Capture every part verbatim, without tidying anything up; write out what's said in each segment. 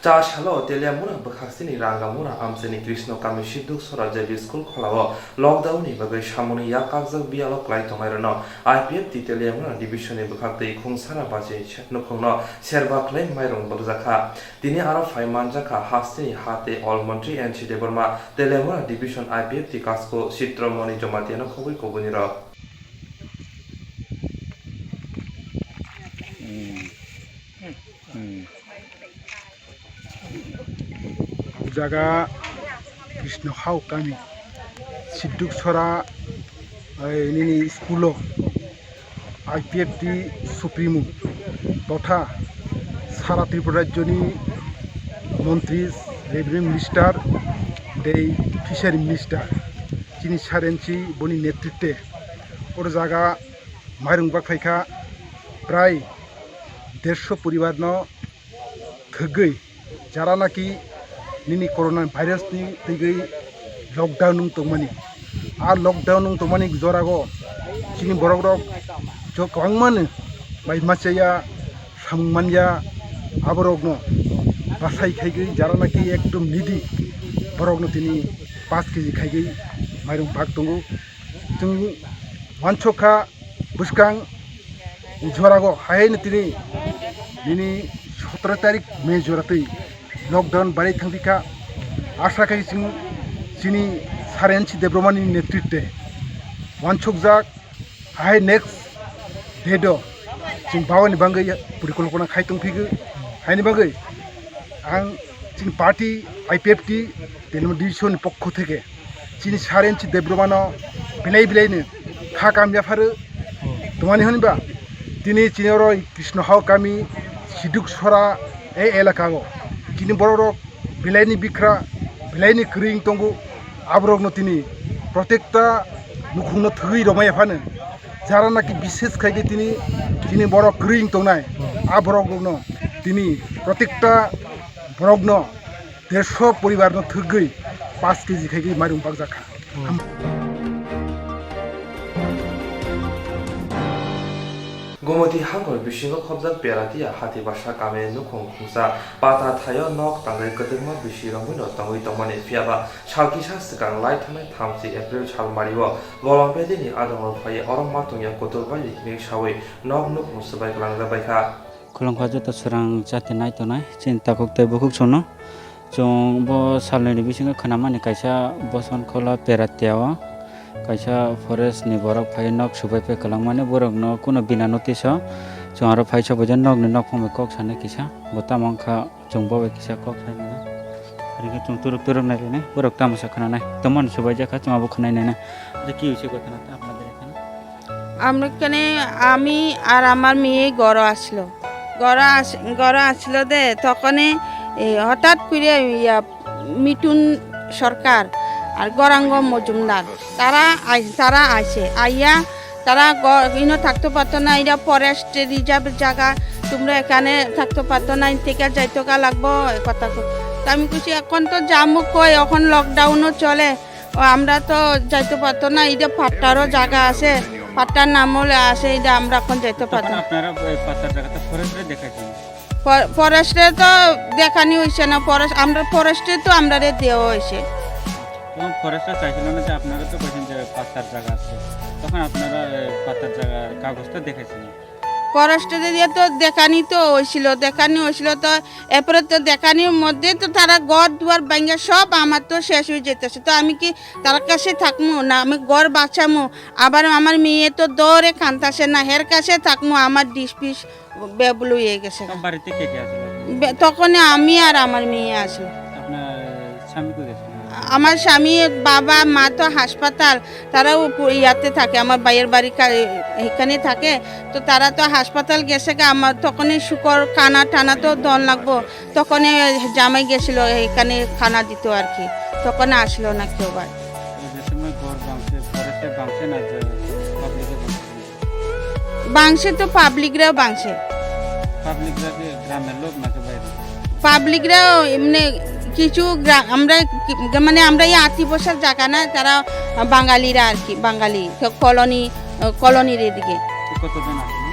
Ta salo Teliamura bwkhaksini Rangamura amchaini Krishno Kami Siduk Sora J B School kholao lockdown ni bagwi samungni yak kakjak biyalo kwlai tongnairokno I P F T Teliamura Division ni bwkhaktwi Khungsara Bachi nukhungno serba khlai mairung bakjakha. Tini aro phai manjakha hasteni ha tei All Montri N C Debbarma Teliamura Division I P F T Kasko Chitramoni Jamatia no khobwi kubunirok. Hmm. Hmm. Jaga Krishno Hao Kami, Siduk Sora, eh, nini school o I P F T Supremo totha sara Tripura rajyoni montri, Revenue Minister tei Fishery Minister chini sarensi boni netritwe oro jaga mairung bakhlaikha prai dersho poribar no thwgwi jara naki nini corona virus ni twigwi lockdown wng tongmani. A lockdown wng tongmani jorago chini borok rok jo kwbangma no bai machaya samung manya aborokno bachai khaigwi jara naki ekdom needy borokno tini paanch K G khaigwi mairung bak tongo. Chwng uansukha bwskang jorago haino tini nini sotoro tarik May joratwi lockdown barai thangpikha. Asa khai chwng chini Sarensi Debbarmani netritwe uansukjak hai next date o chwng bawani bangwi porikolpona khai tongphigo. Haini bagwi ang chini party I P F T Teliamura Division ni pokho theke chini Sarensi Debbarmano belai belaino kha kam yapharo. Tongmani hwnba tini chini oro Krishno Hao Kami Siduk Sora e elaka o chini borok rok belaini bikra belaini kwrwi wng tongo. Aborokno tini protekta nukhungno thwgwi romai phano jara naki bises khaikhe tini chini borok kwrwi wng tongnai a borok rokno tini protekta borokno dersho poribar no thwgwi paanch K G khaigwi mairung bakjakha. Hmm. Gumoti hangor bisingo khobjak Peratia Hatibasa kamini nukhung khungsa pata thaio nok tangwi kwdwkma bisi romwino tongwi tongmani, phiyaba sal kisa swkang lai thangnai thamchi April sal mario bolong bedini adongo phaiwi oro matungya kutul bai ring sawi nok nukhung swbai kwlangjak baikha. Khulumkha joto swrang chati nai tongnai chini takhuk tei bukhuk chwngno. Chwng bo salnwini bisingo khwnamani kaisa boson khola Peratia o kaisa forest ni borok phai nok subai phai kwlangmani borokno kuno bina notice o chwng aro phai sabaidi nokni nokphang bai kok sanai kisa bo tamo wngkha chwng bo bai kisa kok sanai mano. Arikhe chwng turuk turuk nai rinai borok tamo sa khwnanai tomoni subaijak kha chwng abo khwnai nainai. Tei ki hoise ghotona ta apnader ekhane? আমরা এখানে, আমি আর আমার মেয়ে ঘরে আসলো। ঘরে আস-, ঘরে আসলো দে, তখনই, এ, হঠাৎ করে ইয়া, মিঠুন সরকার আর গৌরাঙ্গ মজুমদার, তারা আই-, তারা আইছে। আইয়া তারা গ-, ইনো থাকতে পারতো না, এটা ফরেস্ট রিজার্ভ জায়গা, তোমরা এখানে থাকতে পারতো না, এখান থেকে যাইতে গা লাগবো, এ কথা কো-, তো আমি কইছি, এখন তো যামু কই, এখন লকডাউনও চলে, ও, আমরা তো যাইতে পারতো না, এই যে পাট্টারও জায়গা আছে, পাট্টার নামও লে-, আছে, এই যে আমরা এখন যাইতে পারতো তখন না। আপনারা ওই পাট্টার জায়গাটা ফরেস্টরে দেখাইছেন? ফ-, ফরেস্টে তো দেখানি হইছে না, ফরেস্ট, আমরা ফরেস্টে তো আমরারে দেওয়া হইছে। তখন ফরেস্টে চাইছিল না যে আপনারা তো কইছেন যে পাট্টার জায়গা আছে, তখন আপনারা, এ, পাট্টার জায়গার কাগজটা দেখাইছেন? ফরেস্টে দিয়ে তো দেখানি তো হইছিল, দেখানি হইছিল তো, এরপরে তো দেখানির মধ্যে তো তারা ঘর দুয়ার ভাঙ্গা সব আমার তো শেষ হয়ে যেতেছে। তো আমি কি তার কাছে থাকবো না আমি ঘর বাঁচামো? আবার আমার মেয়ে তো দৌড়ে কান্তাছে না, হের কাছে থাকবো, আমার ডিশ পিস বেবুল হয়ে গেছে। তো বাড়িতে কে কে আছে? বে-, তখনই আমি আর আমার মেয়ে আছি। আপনার স্বামী কই গেছে? আমার স্বামী, বাবা, মা তো হাসপাতাল, তারাও পু-, ইয়াতে থাকে, আমার ভাইয়ের বাড়ি কা-, এখানে থাকে। তো তারা তো হাসপাতাল গেছে গা, আমার তখনই শুকর কানা টানা তো দন লাগবো, তখনই জামাই গেছিল এখানে খানা দিত আর কি, তখন আসলো না কেউ আর। এই যে সময় ঘর ভাঙছে, ফরেস্টে ভাঙছে না যে পাবলিকে ভাঙছে? ভাঙছে তো পাবলিকরাও ভাঙছে। পাবলিকরা কি গ্রামের লোক নাকি বাইরে? পাবলিকরাও এমনি কিছু গ্রা-, আমরা কি, মানে আমরা এই আতি বসার জায়গা না, তারা বাঙালিরা আর কি, বাঙালি তো কলোনি, কলোনির এদিকে। তো কতজন আসলো?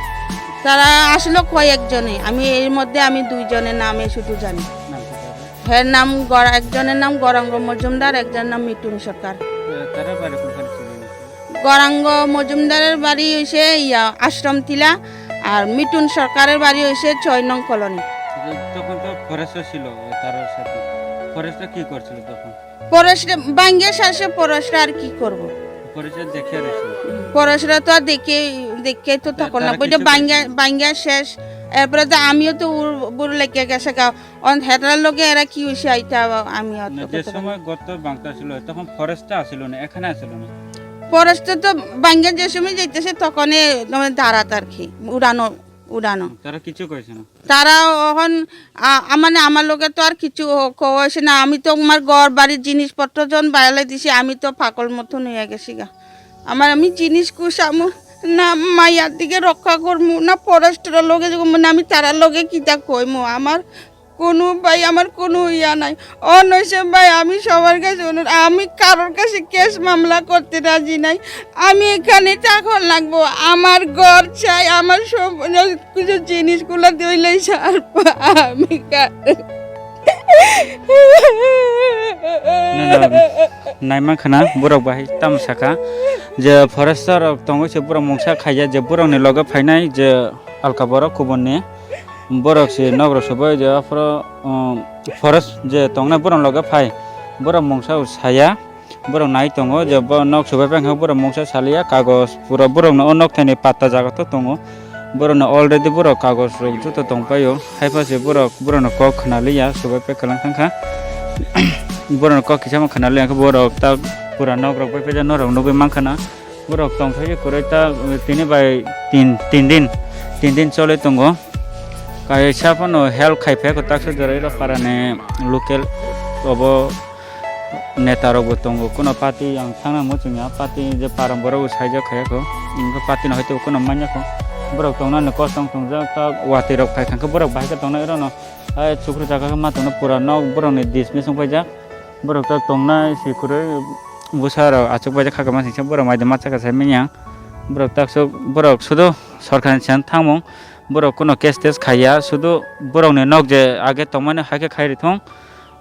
তারা আসলো কয়েকজনে, আমি এর মধ্যে আমি দুইজনের নামে শুধু জানি। নাম কোথায়? এর নাম গর-, একজনের নাম গৌরাঙ্গ মজুমদার, একজনের নাম মিঠুন সরকার। এ, তারা বাড়ি কোনখানে ছিল? গৌরাঙ্গ মজুমদারের বাড়ি হইছে ইয়া আশ্রম টিলা, আর মিঠুন সরকারের বাড়ি হইছে ছয় নং কলোনি। এ, তখন তো ফরেস্টও ছিল, তার সাথে। ফরেস্টরা কি করছিল তখন? ফরেস্টে বাইঙ্গা শেষে ফরেস্টরা আর কি করব? ফরেস্টরা দেখে রয়েছে। ফরেস্টরা তো আর দেখে, দেখে তো তখন না, তারা বুঝলে কিছু বাইঙ্গা, করেনি? বাইঙ্গা শেষ। এরপরে তো আমিও তো উড়, বুড় লেগে গেছে গা। অন হেটার লগে এরা কি হইছে আইতা আমি অত না, যে কথা বলি। সময় গর্ত বাংকা ছিল, তখন ফরেস্টটা আসিল না, এখানে আসিল না। ফরেস্টে তো বাইঙ্গা যে সময় যাইতেছে, তখনই মানে দাঁড়াত আর কি, উড়ানো, উড়ানো। তারা কিছু কইছে না? তারা অখন আ-, আ-, মানে আমার লগে তো আর কিছু হ-, কওয়া হয়েছে না। আমি তো আমার ঘর বাড়ির জিনিসপত্র যখন বাইরে দিছি, আমি তো পাগল মতন হয়ে গেছি গা। আমার আমি জিনিস কুসামু না, মায়ার দিকে রক্ষা করমু না, ফরেস্টের লগে যাবো, মানে আমি তারার লগে কিতা কইমু? আমার কোনো ভাই, আমার কোনো ইয়া নাই। অনৈসে ভাই, আমি সবার কাছে অনুরোধ, আমি কারোর কাছে কেস মামলা করতে রাজি নাই। আমি এখানে চাকর লাগবো, আমার ঘর চাই, আমার সব কিছু জিনিসগুলো দিলেই ছাড়বো। আমি কা- Na, na, naima khana borok bahai tamo saka je forester rok tongwi se borok mungsa khaiya je borok ni loge phainai je alka borok kubun ni borok se nok rok sobai je aphuru, um, forest je tongnai borok ni loge phai borok mungsa saya. Borok nai tongo je bo nok subai pang khe borok mungsa saliya, kagoj pura borok no o nok thani patta jaga to tongo. Borok no already borok kagoj rok joto tong paio, hai pha se borok, borok no kok khna liya, subai pai kwlang thang kha. Borok no kok kisa ma khna liya khe borok ta pura nok rok bai paija norok nugui man khana. Borok tong thai kwrwi ta tini bai tin, tin din, tin din choli tongo. Kaisa phano help khai phaikha taksa jora iro para ni local obo. Neta rok bo tongo, kuno party ang thangna muchungya, party je param borok bo saijak khaiyakho, hwnkhe party no haitwi kuno manyakho, borok tongnani kosong tongjak, ta watwi rok phai khankhe borok bahai khe tongnai, orono hai chukru jaga khe ma tongno pura nok borok ni dismiss wng paijak, borok ta tongnai si kwrwi bwsa rok achuk paijak kha khe ma singsa borok mai de ma chaka sai manya, borok ta aswk borok sudu sorkar ni siyang thangmung, borok kuno case tes khaiya, sudu borok ni nok je age tongmani hai khe khai rithung.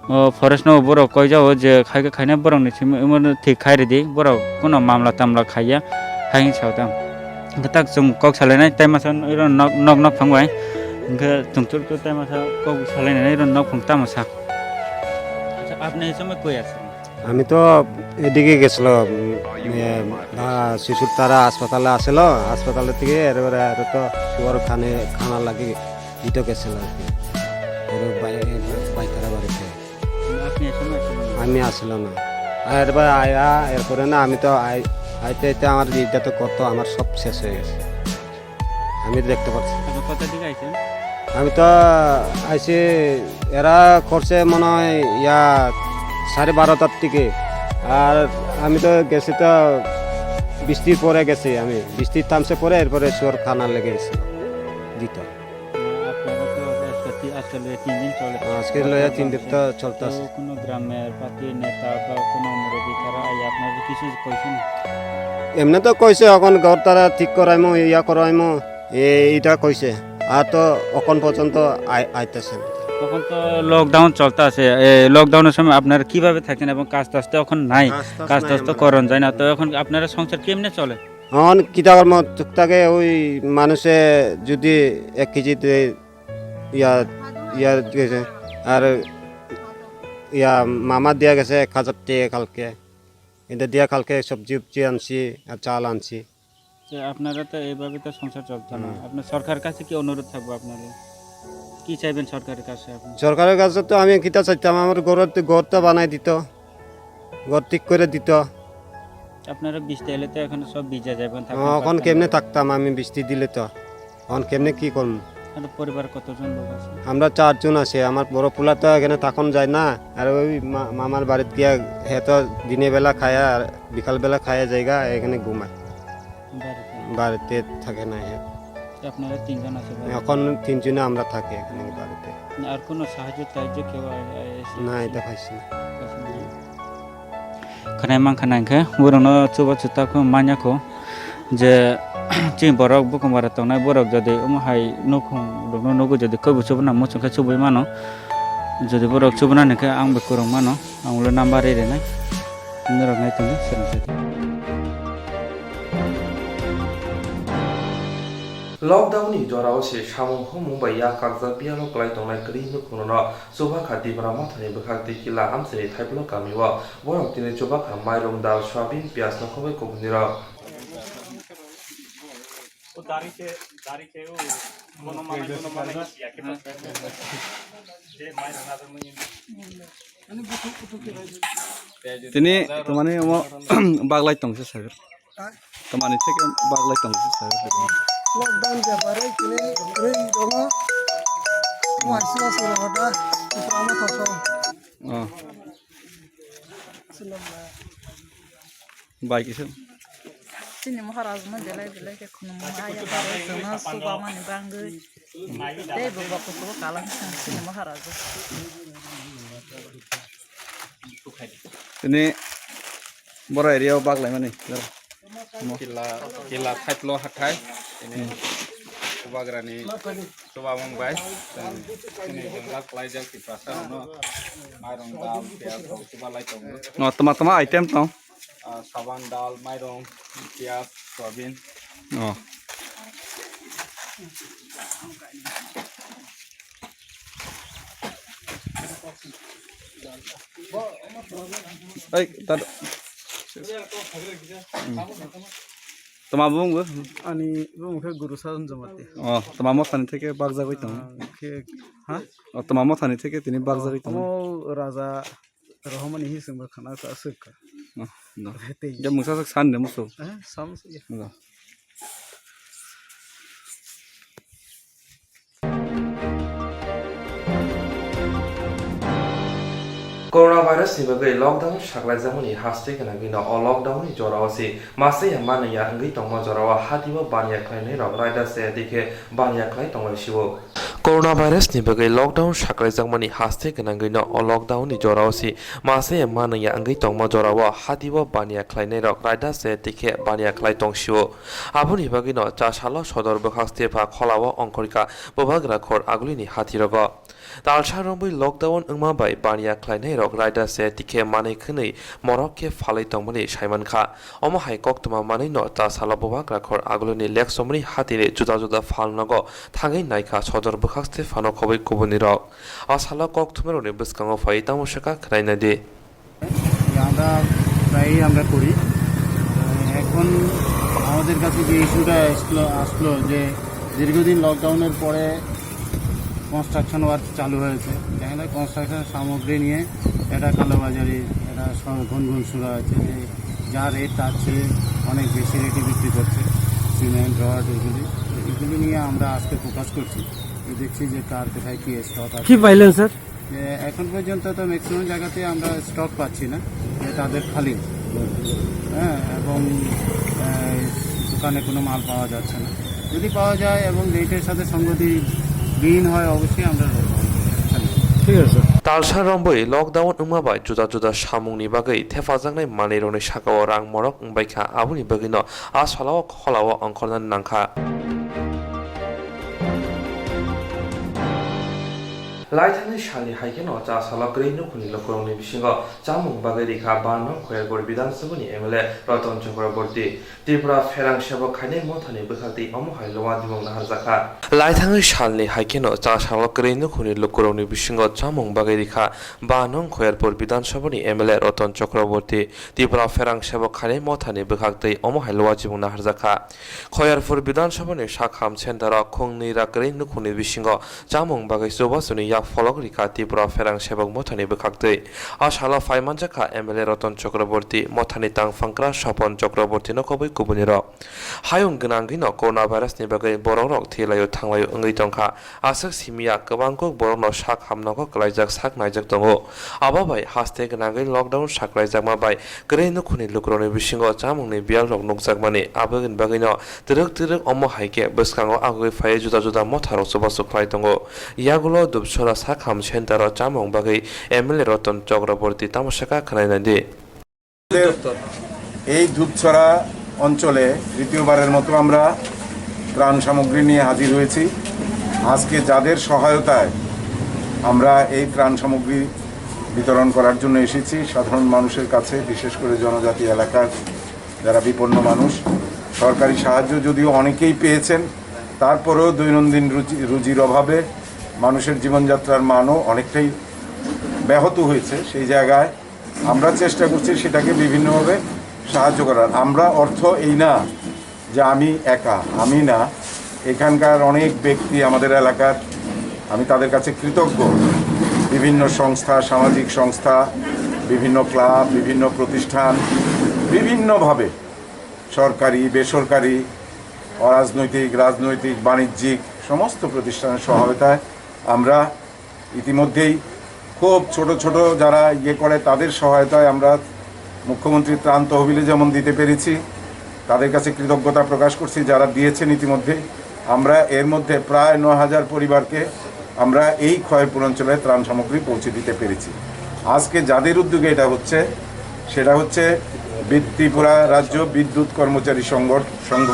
O forest no borok koijao je khai khe khaina borok ni simi imo no thik khai ridi, borok kuno mamla tamla khaiya hai hinwi sao ta. Hwnkhe tak chwng kok salainai tai masa iro nok nok nok phang bai hwnkhe chwng chwrwk tai masa kok salainai iro nok phang tamo sa. আচ্ছা, আপনি এই সময় কই আছেন? আমি তো এদিকে গেছিলাম, উম, এ, বা শিশুর তারা হাসপাতালে আসলো, হাসপাতাল থেকে এরপরে আর তো শুয়ার খানে খানা লাগে দিতে গেছিল আর কি। এর বাই-, এর বাইতারা বাড়িতে। আপনি এখনো আসলেন না? আমি আসলো না। আর এরপরে আয়া, এরপরে না আমি তো আই-, আইতে আইতে আমার ইটা তো কত, আমার সব শেষ হয়ে গেছে। আমি দেখতে পাচ্ছি। আপনি কোথা থেকে আইছেন? আমি তো আইছি, এরা করছে মনে হয় ইয়া সাড়ে বারোটার দিকে। আর আমি তো গেছি তো বৃষ্টির পরে গেছি আমি। বৃষ্টি থামছে পরে, এরপরে শুয়ার খানা লেগে গেছে দিত। আপনারা তো আজকে তি-, আজকে লইয়া তিন দিন চলে। আজকে লইয়া তিন দিন তো চলতেছে। তো কোনো গ্রামের পাতি নেতা বা কোনো মুরব্বী তারা আইয়া আপনাদের কিছু কইছে না? এমনি তো কইছে, এখন ঘর তারা ঠিক করাইমু, ইয়া করাইমু, এ-, এটা কইছে। আর তো এখন পর্যন্ত আই-, আইতেছে না। তখন তো লকডাউন চলতে আছে, এ, লকডাউনের সময় আপনারা কিভাবে থাকেন এবং কাজ টাজ তো এখন নাই, কাজ টাজ কাজ নাই টাজ তো আমাদের। করণ যায় না, তো এখন আপনারা সংসার কেমনে চলে? এখন কিতা কর্ম টুকটাকে ওই মানুষে যদি এক কেজি দে, ইয়া, ইয়া দিয়েছে। আর ইয়া, মামা দিয়া গেছে এক হাজার টাকা কালকে। এটা দিয়া কালকে সবজি উবজি আনছি আর চাল আনছি। তো আপনারা তো এইভাবে তো সংসার চলতো না। হুম। আপনার সরকারের কাছে কি অনুরোধ থাকবো আপনাদের? কি চাইবেন সরকারের কাছে আপনি? সরকারের কাছে তো আমি কিতা চাইতাম, আমার ঘর, ঘরটা বানাই দিত, ঘর ঠিক করে দিত। আপনারা বৃষ্টি এলে তো এখন সব ভিজে যাবেন, থাকতে এখন পারতেন কেমনে না। থাকতাম আমি বৃষ্টি দিলে তো? এখন কেমনে কি করবো? আপনার পরিবার কতজন লোক আছে? আমরা চারজন আছি। আমার বড় পোলা তো এখানে থাকন যায় না, আর ওই মা-, মামার বাড়িত গিয়া হে তো দিনে বেলা খায় আর বিকাল বেলা খায় জায়গা এখানে ঘুমায়। বাড়িতে? বাড়িতে থাকে না হে। তো আপনারা তিনজন আছে বাড়িতে? এখন তিনজনে আমরা থাকি এখানে বাড়িতে। আর কোনো সাহায্য টাহায্য কেউ আ-, আ-, এসে না, এটা পাইছি না। পাইছেন না? Khwnai mankha nangkhe, borokno chuba chuta khe manya kho je chini borok bukhung bara tongnai borok jodi omo hai nukhung rokno nugwi jodi khe bo chubuna muchung khe chubui mano. Jodi borok chubunani khe ang bai kwrwng mano, ang ulo number ri rwnai. Norok nai tongdi, swrwng sai. Lockdown ni jorao se samung humung bai yak kakjak biyalo kwlai tongnai kwrwi nukhungno chubakha Tipra Mothani bwkhak tei Kila Amchaini Thaiplo kamio. Borok tini chubakha mairum, dal, soyabin, piyaj no khobwi kubunirok. O dari se, dari se, o, bono manai, bono manai, ya khe. Je mai rana rwmani. Tini tamani omo baglai tong se sagar. Tamani theke baglai tong se sagar. Lockdown bepare tini rwi tongo. Mo aisi o sura hoda. Tamo thoso. Oh. Bai kisa. Chini Maharaj no belai belai khe khunumung aya baro chwngno chubamani bangwi. Tei bo bokol kubo kalang chini Maharaj. Tini boro area o baglai mani. Kila, kila Thaiplo hathai. Tini chubagrani chubamung bai. Tini jwngjal klaijak Tiprasa no. Mairung dal, piyaj rok chubalai tongo. No, tama tama item tong. Ah, saban, dal, mairung, piyaj, soyabin. Oh. Ei, tar. Hmm. Tama bung bo? Ani bung khe Guru Saran Jamatia. Oh, tama mothani theke bakjagwi tongo. Ah, khe, ha? Oh, tama mothani theke tini bakjagwi tongo. Omo Raja Rohomani hi sengba khana ka aswk ka. No, no. Tei. Ya mungsa sak san de musu. Eh, sam ya. No. Coronavirus ni bagwi lockdown saklaijakmani haste gwnangwi no o lockdown ni jorao se masa ya manwi ya wngwi tongma jorao hatibo baniya khlainai rok raida se dikhe baniya khlai tonglai sio. Coronavirus ni bagwi lockdown saklaijakmani haste gwnangwi no o lockdown ni jorao se masa ya manwi ya wngwi tongma jorao hatibo baniya khlainai rok raida se dikhe baniya khlai tong sio. Aboni bagwi no cha salo sodor bwkhak stepha kholao ongkhorkha bubagra khor agulini hati rogo. Talsa romwi lockdown wngma bai baniya khlainai rok raida se dikhe manwi khwnwi morok khe phalwi tongmani saimankha. Omo hai koktwma manwi no cha salo bubagra khor agulini leksomri hatini juda juda phalnogo thangwi naikha sodor bwkhak stepha no khobwi kubunirok. A salo koktwmarokni bwskango phai tamo swkha khwnaina di. আমরা প্রায়ই আমরা করি। এখন আমাদের কাছে যে ইস্যুটা আসলো আসলো যে দীর্ঘদিন লকডাউনের পরে কনস্ট্রাকশন ওয়ার্ক চালু হয়েছে, দেখা যায় কনস্ট্রাকশন সামগ্রী নিয়ে একটা কালোবাজারি, একটা স- গুনগুন শুরু হয়েছে যে যা রেট তার চেয়ে অনেক বেশি রেটে বিক্রি করছে, সিমেন্ট, রড এগুলি। তো এগুলি নিয়ে আমরা আজকে ফোকাস করছি, যে দেখছি যে কার কোথায় কী স্টক আছে। কি পাইলেন স্যার? যে এখন পর্যন্ত তো ম্যাক্সিমাম জায়গাতে আমরা স্টক পাচ্ছি না, যে তাদের খালি, হ্যাঁ, এবং আহ, দোকানে কোনো মাল পাওয়া যাচ্ছে না। যদি পাওয়া যায় এবং রেটের সাথে সঙ্গতি বিহীন হয়, অবশ্যই আমরা রোল করব। ঠিক আছে sir. Talsa romwi lockdown wngma bai juda juda samungni bagwi thepajaknai manwirokni sakao rang morok wngbaikha, aboni bagwino a salao kholao ongkhorna nangkha. Laithangni salni hai kheno cha salo kwrwi nukhungni lukurokni bisingo chamung bagwi rikha ba nong Khoyarbor Bidhan Sabha ni M L A Ratan Chakraborty. Tripura Pherang Sebok Khainai Mothani bwkhaktwi omo hai Lowa Dimung naharjakha. Laithangni salni hai kheno cha salo kwrwi nukhungni lukurokni bisingo chamung bagwi rikha ba nong Khoyarbor Bidhan Sabha ni M L A Ratan Chakraborty. Tripura Pherang Sebok Khainai Mothani bwkhaktwi omo hai Lowa Dimung naharjakha. Khoyarbor Bidhan Sabha ni sakham center o khung nwi ra kwrwi nukhungni bisingo chamung bagwi chubasuni yak pholok rikha Tripura Pherang Sebok Mothani bwkhaktwi. A salo phai manjakha M L A Ratan Chakraborty, Mothani tangphangkra Sopon Chakraborty no khobwi kubunirok. Hayung gwnangwino coronavirus ni bagwi borokrok thwilaio thanglaio wngwi tongkha. Aswk simiya kwbangkuk borokno sak hamnogo kwlaijak sak naijak tongo. Abo bai haste gwnangwi lockdown saklaijakma bai kwrwi nukhungni lukurokni bisingo chamungni biyalrok nukjakmani. Aboni bagwino twrwk twrwk omo hai khe bwskango agwi phaiwi juda juda motharok chubachu khlai tongo. Yagulo Dupsora sakham center o chamung bagwi M L A Ratan Chakraborty tamo sakha khwnaina di. এই ধূপছড়া অঞ্চলে দ্বিতীয়বারের মতো আমরা ত্রাণ সামগ্রী নিয়ে হাজির হয়েছি। আজকে যাদের সহায়তায় আমরা এই ত্রাণ সামগ্রী বিতরণ করার জন্য এসেছি সাধারণ মানুষের কাছে, বিশেষ করে জনজাতি এলাকার যারা বিপন্ন মানুষ। সরকারি সাহায্য যদিও অনেকেই পেয়েছেন, তারপরেও দৈনন্দিন রুচি-, রুজির অভাবে মানুষের জীবনযাত্রার মানও অনেকটাই ব্যাহত হয়েছে। সেই জায়গায় আমরা চেষ্টা করছি সেটাকে বিভিন্নভাবে সাহায্য করার। আমরা অর্থ এই না যে আমি একা, আমি না, এখানকার অনেক ব্যক্তি আমাদের এলাকার, আমি তাদের কাছে কৃতজ্ঞ। বিভিন্ন সংস্থা, সামাজিক সংস্থা, বিভিন্ন ক্লাব, বিভিন্ন প্রতিষ্ঠান, বিভিন্নভাবে সরকারি, বেসরকারি, অরাজনৈতিক, রাজনৈতিক, বাণিজ্যিক সমস্ত প্রতিষ্ঠানের সহায়তায় আমরা ইতিমধ্যেই খুব ছোট ছোট যারা ইয়ে করে, তাদের সহায়তায় আমরা মুখ্যমন্ত্রী ত্রাণ তহবিলে যেমন দিতে পেরেছি, তাদের কাছে কৃতজ্ঞতা প্রকাশ করছি যারা দিয়েছেন ইতিমধ্যে। আমরা এর মধ্যে প্রায় নয় হাজার পরিবারকে আমরা এই খয়েরপুর অঞ্চলে ত্রাণ সামগ্রী পৌঁছে দিতে পেরেছি। আজকে যাদের উদ্যোগে এটা হচ্ছে, সেটা হচ্ছে বি-, ত্রিপুরা রাজ্য বিদ্যুৎ কর্মচারী সংগঠ-, সংঘ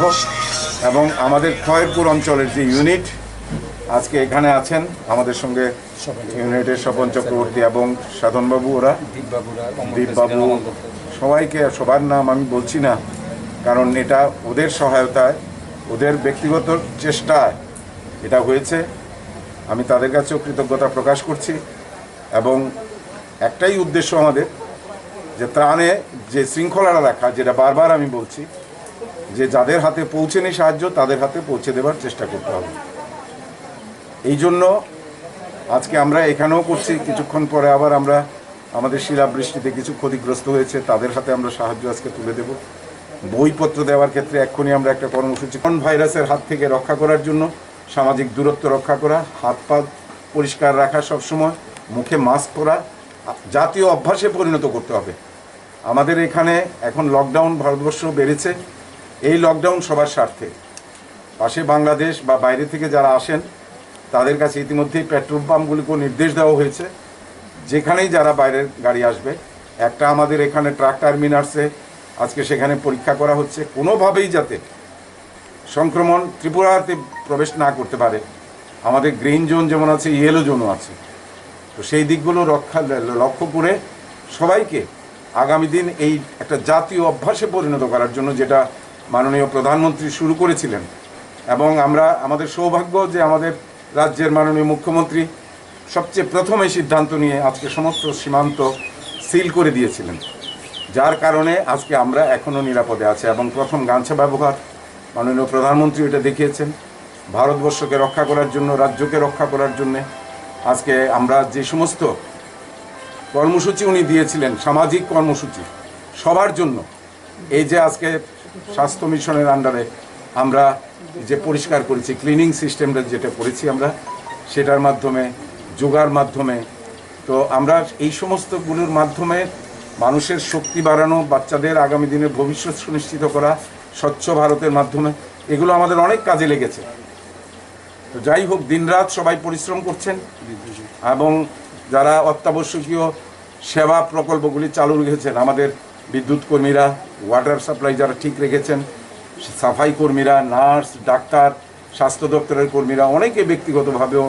এবং আমাদের খয়েরপুর অঞ্চলের যে ইউনিট আজকে এখানে আছেন আমাদের সঙ্গে, ইউনিটের স্বপন চক্রবর্তী এবং সাধনবাবু, ওরা, দীপবাবুরা, অমল দীপবাবু, কাশিরা, অমল দত্ত। সবাইকে, সবার নাম আমি বলছি না, কারণ এটা ওদের সহায়তায়, ওদের ব্যক্তিগত চেষ্টায় এটা হয়েছে। আমি তাদের কাছেও কৃতজ্ঞতা প্রকাশ করছি এবং একটাই উদ্দেশ্য আমাদের, যে ত্রাণে যে শৃঙ্খলাটা রাখা, যেটা বারবার আমি বলছি, যে যাদের হাতে পৌঁছেনি সাহায্য, তাদের হাতে পৌঁছে দেবার চেষ্টা করতে হবে। এই জন্য আজকে আমরা এখানেও করছি, কিছুক্ষণ পরে আবার আমরা আমাদের শিলাবৃষ্টিতে কিছু ক্ষতিগ্রস্ত হয়েছে, তাদের হাতে আমরা সাহায্য আজকে তুলে দেব। বইপত্র দেওয়ার ক্ষেত্রে এক্ষুনি আমরা একটা কর্মসূচি, কোন ভাইরাসের হাত থেকে রক্ষা করার জন্য সামাজিক দূরত্ব রক্ষা করা, হাত পা পরিষ্কার রাখা সবসময়, মুখে মাস্ক পরা, জাতীয় অভ্যাসে পরিণত করতে হবে। আমাদের এখানে এখন লকডাউন ভারতবর্ষ বেড়েছে, এই লকডাউন সবার স্বার্থে। পাশে বাংলাদেশ বা বাইরে থেকে যারা আসেন, তাদের কাছে ইতিমধ্যেই পেট্রোল পাম্পগুলিকেও নির্দেশ দেওয়া হয়েছে, যেখানেই যারা বাইরের গাড়ি আসবে, একটা আমাদের এখানে ট্রাক টার্মিনালসে আজকে সেখানে পরীক্ষা করা হচ্ছে, কোনোভাবেই যাতে সংক্রমণ ত্রিপুরাতে প্রবেশ না করতে পারে। আমাদের গ্রিন জোন যেমন আছে, ইয়েলো জোনও আছে। তো সেই দিকগুলো রক্ষা, লক্ষ্য করে সবাইকে আগামী দিন এই একটা জাতীয় অভ্যাসে পরিণত করার জন্য, যেটা মাননীয় প্রধানমন্ত্রী শুরু করেছিলেন, এবং আমরা, আমাদের সৌভাগ্য যে আমাদের রাজ্যের মাননীয় মুখ্যমন্ত্রী সবচেয়ে প্রথম এই সিদ্ধান্ত নিয়ে আজকে সমস্ত সীমান্ত সিল করে দিয়েছিলেন, যার কারণে আজকে আমরা এখনও নিরাপদে আছি। এবং প্রথম গামছা ব্যবহার, মাননীয় প্রধানমন্ত্রী এটা দেখিয়েছেন। ভারতবর্ষকে রক্ষা করার জন্য, রাজ্যকে রক্ষা করার জন্য আজকে আমরা যে সমস্ত কর্মসূচি উনি দিয়েছিলেন, সামাজিক কর্মসূচি সবার জন্য, এই যে আজকে স্বাস্থ্য মিশনের আন্ডারে আমরা যে পরিষ্কার করেছি, ক্লিনিং সিস্টেমটা যেটা করেছি আমরা, সেটার মাধ্যমে, যোগার মাধ্যমে, তো আমরা এই সমস্তগুলোর মাধ্যমে মানুষের শক্তি বাড়ানো, বাচ্চাদের আগামী দিনের ভবিষ্যৎ সুনিশ্চিত করা, স্বচ্ছ ভারতের মাধ্যমে, এগুলো আমাদের অনেক কাজে লেগেছে। তো যাই হোক, দিনরাত সবাই পরিশ্রম করছেন এবং যারা অত্যাবশ্যকীয় সেবা প্রকল্পগুলি চালু রেখেছেন, আমাদের বিদ্যুৎ কর্মীরা, ওয়াটার সাপ্লাই যারা ঠিক রেখেছেন, সাফাই কর্মীরা, নার্স, ডাক্তার, স্বাস্থ্য দপ্তরের কর্মীরা অনেকে ব্যক্তিগতভাবেও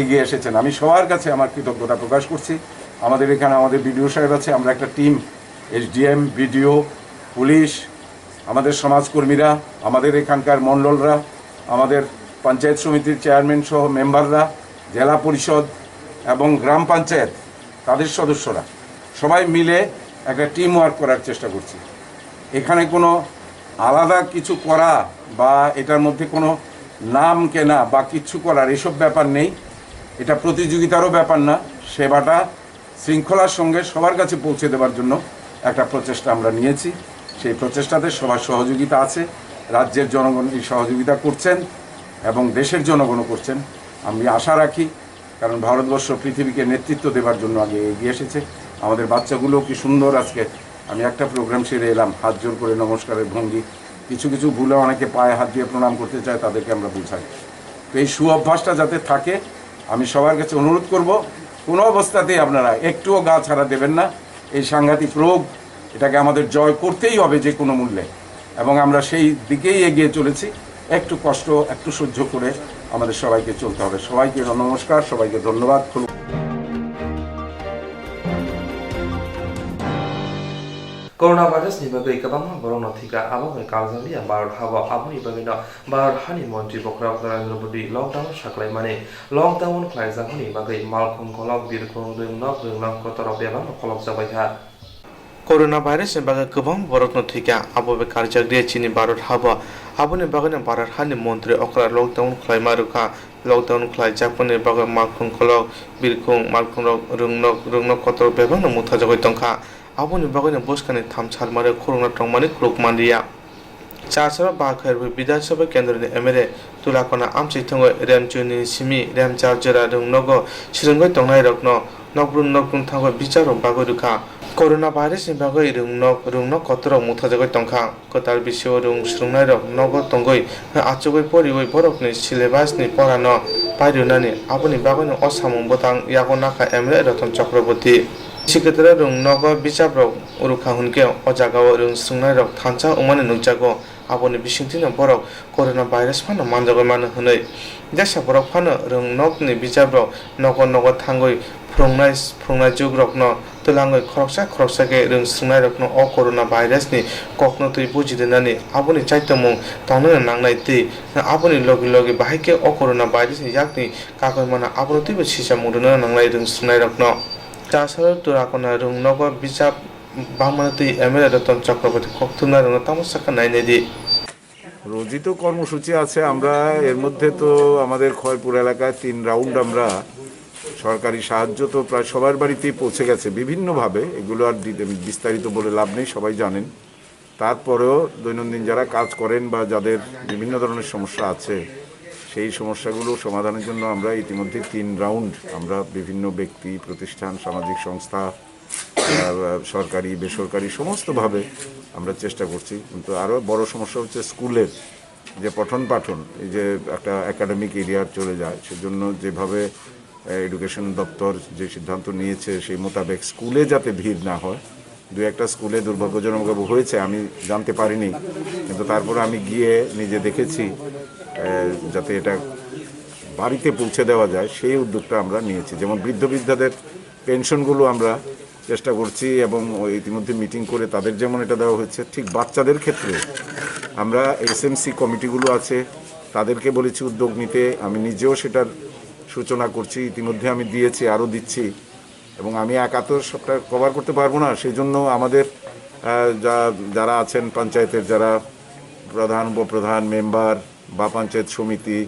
এগিয়ে এসেছেন। আমি সবার কাছে আমার কৃতজ্ঞতা প্রকাশ করছি। আমাদের এখানে আমাদের বিডিও সাহেব আছে, আমরা একটা টিম, এসডিএম, বিডিও, পুলিশ, আমাদের সমাজকর্মীরা, আমাদের এখানকার মণ্ডলরা, আমাদের পঞ্চায়েত সমিতির চেয়ারম্যান সহ মেম্বাররা, জেলা পরিষদ এবং গ্রাম পঞ্চায়েত, তাদের সদস্যরা সবাই মিলে একটা টিম ওয়ার্ক করার চেষ্টা করছি। এখানে কোনো আলাদা কিছু করা বা এটার মধ্যে কোনো নাম কেনা বা কিছু করার এসব ব্যাপার নেই। এটা প্রতিযোগিতারও ব্যাপার না। সেবাটা শৃঙ্খলার সঙ্গে সবার কাছে পৌঁছে দেওয়ার জন্য একটা প্রচেষ্টা আমরা নিয়েছি। সেই প্রচেষ্টাতে সবার সহযোগিতা আছে, রাজ্যের জনগণ এই সহযোগিতা করছেন এবং দেশের জনগণও করছেন। আমি আশা রাখি, কারণ ভারতবর্ষ পৃথিবীকে নেতৃত্ব দেবার জন্য আগে এগিয়ে এসেছে। আমাদের বাচ্চাগুলো কি সুন্দর, আজকে আমি একটা প্রোগ্রাম সেরে এলাম, হাত জোর করে নমস্কারের ভঙ্গি। কিছু কিছু ভুলে অনেকে পায়ে হাত দিয়ে প্রণাম করতে চায়, তাদেরকে আমরা বুঝাই। তো এই সুঅভ্যাসটা যাতে থাকে, আমি সবার কাছে অনুরোধ করব, কোনো অবস্থাতেই আপনারা একটুও গা ছাড়া দেবেন না। এই সাংঘাতিক রোগ, এটাকে আমাদের জয় করতেই হবে যে কোনো মূল্যে, এবং আমরা সেই দিকেই এগিয়ে চলেছি। একটু কষ্ট, একটু সহ্য করে আমাদের সবাইকে চলতে হবে। সবাইকে নমস্কার, সবাইকে ধন্যবাদ। Coronavirus ni bagwi kwbangma borokno thwikha, abo bai kaljak liya Bharat habo. Aboni bagwino Bharat hani montri bokhorok Narendra Modi lockdown saklaimani, lockdown khlaijakmani bagwi malkhung kolok, birkhung, rwngnok, rwngnok kotorok bebakno kholopjak bai kha. Coronavirus ni bagwi kwbangma borokno thwikha, abo bai karjak liya chini Bharat habo. Aboni bagwino Bharat hani montri okra lockdown khlaima rwkha. Lockdown khlaijakmani bagwi malkhung kolok, birkhung, malkhungrok, rwngnok, rwngnok kotorok bebakno mukthajagwi tongkha. Aboni bagwino bwskangni thamsal mare khulukna tongmani khuluk manliya. Chasaro ba khairwi Bidhan Sabha kendroni M L A Tulakona amchai thwngwi Remchuni simi Remchar jora rwngnogo swrwngwi tongnairokno nokbrung nokbrung thangwi bichakrok bagwi rwkha. Corona virus ni bagwi rwngnok, rwngnok kotorok mukthajagwi tongkha. Kwtal bisio rwng swrwngnairok nogo tongwi achugwi poriwi borokni syllabus ni porano pairwnani, aboni bagwino o samung bwtang yago nakha M L A Ratan Chakraborty. Siketara rwng nogo bichaprok urukha hwnkhe o jagao rwng swrwngnairok thansa wngmani nukjago, aboni bisingtwino borok corona virus phano manjagwi mano hwnwi. Jesa borok phano rwng nokni bichaprok nogo nogo thangwi phwrwngnai, phwrwngnaijwkrokno twlangwi khoroksa khoroksa khe rwng swrwngnairokno o corona virus ni kokno twi buji rwnani, aboni chaitomung tongnani nangnai tei aboni logi logi bahai khe o corona virus ni yakni kagwi mano abono twibo sisamung rwna nangnai rwng swrwngnairokno. Chasaro Tulakona rwng nogo bichap bangmano twi M L A Ratan Chakraborty kok thumnairokno tamo sakha nainai di. রোজই তো কর্মসূচি আছে। আমরা এর মধ্যে তো আমাদের খয়রপুর এলাকায় তিন রাউন্ড আমরা সরকারি সাহায্য তো প্রায় সবার বাড়িতেই পৌঁছে গেছে বিভিন্নভাবে। এগুলো আর ডিটে-, বিস্তারিত বলে লাভ নেই, সবাই জানেন। তারপরেও দৈনন্দিন যারা কাজ করেন বা যাদের বিভিন্ন ধরনের সমস্যা আছে, সেই সমস্যাগুলো সমাধানের জন্য আমরা ইতিমধ্যে তিন রাউন্ড আমরা বিভিন্ন ব্যক্তি, প্রতিষ্ঠান, সামাজিক সংস্থা, আহ, সরকারি, বেসরকারি সমস্তভাবে আমরা চেষ্টা করছি। কিন্তু আরও বড় সমস্যা হচ্ছে স্কুলের যে পঠন পাঠন, এই যে একটা একাডেমিক এরিয়ার চলে যায়, সেজন্য যেভাবে, আহ, এডুকেশন দপ্তর যে সিদ্ধান্ত নিয়েছে, সেই মোতাবেক স্কুলে যাতে ভিড় না হয়। দু একটা স্কুলে দুর্ভাগ্যজনকভাবে হয়েছে, আমি জানতে পারিনি, কিন্তু তারপরে আমি গিয়ে নিজে দেখেছি, আহ, যাতে এটা বাড়িতে পৌঁছে দেওয়া যায়, সেই উদ্যোগটা আমরা নিয়েছি। যেমন বৃদ্ধ বৃদ্ধাদের পেনশনগুলো আমরা চেষ্টা করছি এবং ইতিমধ্যে মিটিং করে তাদের যেমন এটা দেওয়া হচ্ছে, ঠিক বাচ্চাদের ক্ষেত্রে আমরা এসএমসি কমিটিগুলো আছে, তাদেরকে বলেছি উদ্যোগ নিতে। আমি নিজেও সেটার সূচনা করছি, ইতিমধ্যে আমি দিয়েছি, আরও দিচ্ছি। এবং আমি একা তো সবটা কভার করতে পারবো না, সেই জন্য আমাদের, আহ, যা-, যারা আছেন পঞ্চায়েতের, যারা প্রধান, উপপ্রধান, মেম্বার, বা পঞ্চায়েত সমিতি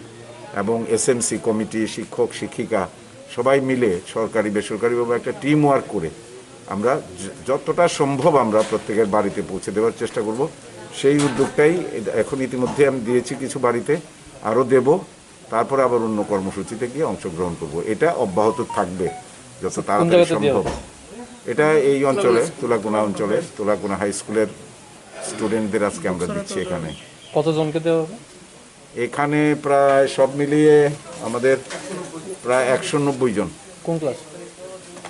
এবং এসএমসি কমিটি, শিক্ষক শিক্ষিকা সবাই মিলে সরকারি বেসরকারিভাবে একটা টিম ওয়ার্ক করে আমরা য-, যতটা সম্ভব আমরা প্রত্যেকের বাড়িতে পৌঁছে দেওয়ার চেষ্টা করব। সেই উদ্যোগটাই এ-, এখন ইতিমধ্যে আমি দিয়েছি কিছু বাড়িতে, আরও দেব, তারপরে আবার অন্য কর্মসূচিতে গিয়ে অংশগ্রহণ করব। এটা অব্যাহত থাকবে যত কোন তাড়াতাড়ি জায়গাতে দেওয়া সম্ভব। হবে? এটা এই অঞ্চলে, তুলাকোনা অঞ্চলে, তুলাকোনা হাই স্কুলের স্টুডেন্টদের আজকে আমরা দিচ্ছি এখানে। কতজনকে দেওয়া হবে? এখানে প্রায় সব মিলিয়ে আমাদের প্রায় একশো নব্বই জন। কোন ক্লাস?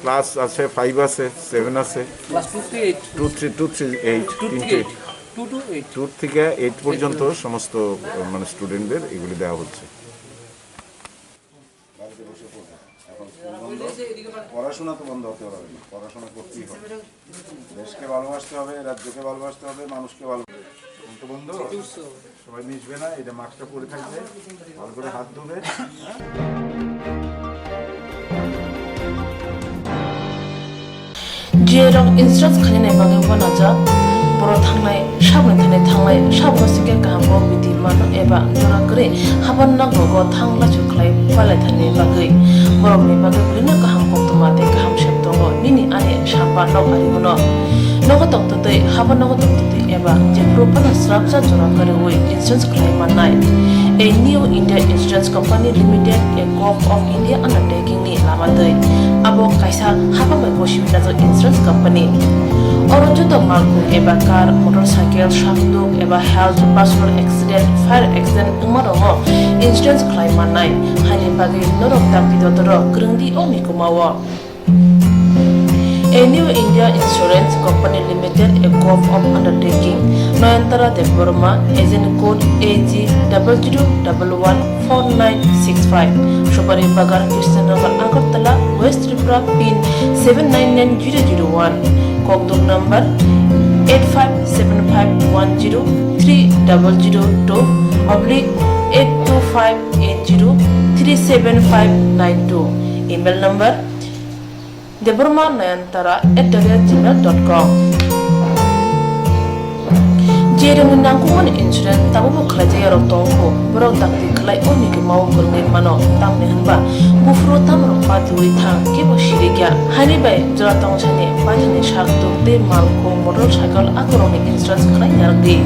ক্লাস আছে, ফাইভ আছে, সেভেন আছে, class two three eight. Two three, two three eight, two three তিনটে। Eight. Two two eight. Two থেকে এইট পর্যন্ত সমস্ত, মানে, স্টুডেন্টদের এগুলি দেওয়া হচ্ছে। বাড়িতে বসে পড়বে। এখন স্কুল বন্ধ, পড়াশোনা তো বন্ধ হতে পারে না, পড়াশোনা করতেই হবে। দেশকে ভালোবাসতে হবে, রাজ্যকে ভালোবাসতে হবে, মানুষকে ভালো। এখন তো বন্ধ, সবাই মিশবে না, এটা মাস্কটা পরে থাকবে, ভালো করে হাত ধোবে। G A rok insurance khainani bagwi uanajak. Borok thangnai, saboni thani thangnai, sabo sikhe kaham kok bidi mano eba jora kwrwi haban nogo thang lachu khlai pailaithani bagwi. Borokni bagwi bwrwino kaham koktwma tei kaham sep tongo nini ani samba nok ari bono. Nogo tongtwtwi, haban nogo tongtwtwi eba jephuru phano srapsa jora kwrwi insurance khlai mannai. A New India Insurance Company Limited, a Govt of India undertaking ni lama twi. Abo kaisa haphang bai bo simi najak insurance company. Oro joto malkhung eba car, motorcycle, sakduk eba health, personal accident, fire accident wngma rokno insurance khlai mannai. Haini bagwi norok dakti dotoro kwrwng di o mikuma o. A New India Insurance Company Limited, a Govt of undertaking, Nayantara Debbarma, agent code A G double zero double one four nine six five, Supari Bagan, Krishnanagar, Agartala, West Tripura, pin seven nine nine zero zero one, kokduk number eight five seven five one zero three double zero two oblique eight two five eight zero three seven five nine two. Email number: debbarma nayantara at the rate gmail dot com. Jerokni nangkukmani insurance tabukbo khlaijak yarok tongkho, borok dakti khlai o nigwimao kwrwngwi mano, tamni hwnba buphuru tamrok patiwi thang, kebo sirikya. Haini bai jora tongsani paithani sak tuk tei malkhung, motorcycle akorokni insurance khlai narwkdi.